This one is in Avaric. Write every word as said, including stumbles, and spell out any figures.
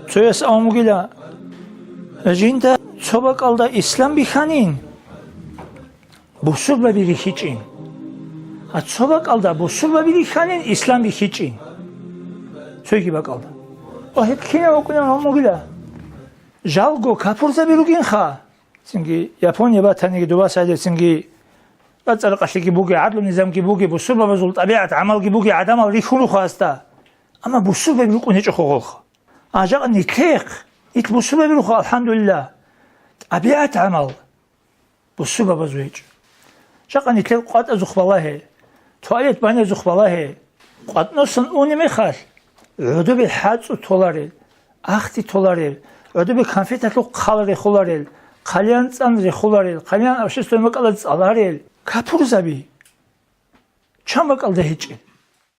Цояс абун бугила, жинда цо бакӀалда ислам бихьанин, бусурбаби рихьичӀин. А цо бакӀалда бусурбаби рихьанин, ислам бихьичӀин. Цоги бакӀалда. О, гьеб кинаб букӀунеб абун бугила. Жалго капурзаби ругинха. Цинги Япония батаниги, дубасайде цинги рацӀцӀа-ракъалъиги буги, гӀадлу-низамги буги, бусурбабазул тӀабигӀат-гӀамалги буги, гӀадамал рихьун рухъа гьасда. Амма бусурбаби рукӀун гьечӀо гъолха. А жакъа нилъехъ, нилъ бусурбаби руха, алхӀамдулиллагь. ТӀабигӀат-гӀамал бусурбабазул гьечӀо. Жакъа нилъер къватӀазухъ балагье, туалет банязухъ балагье. КъватӀносан уни мехалъ, гӀодобе хӀацӀу толарел, ахти толарел, гӀодобе конфеталъул хъал рехуларел, хъалиян цӀан рехуларел, хъалиян общественный бакӀалда цӀаларел капурзаби. Чан бакӀалда гьечӀел?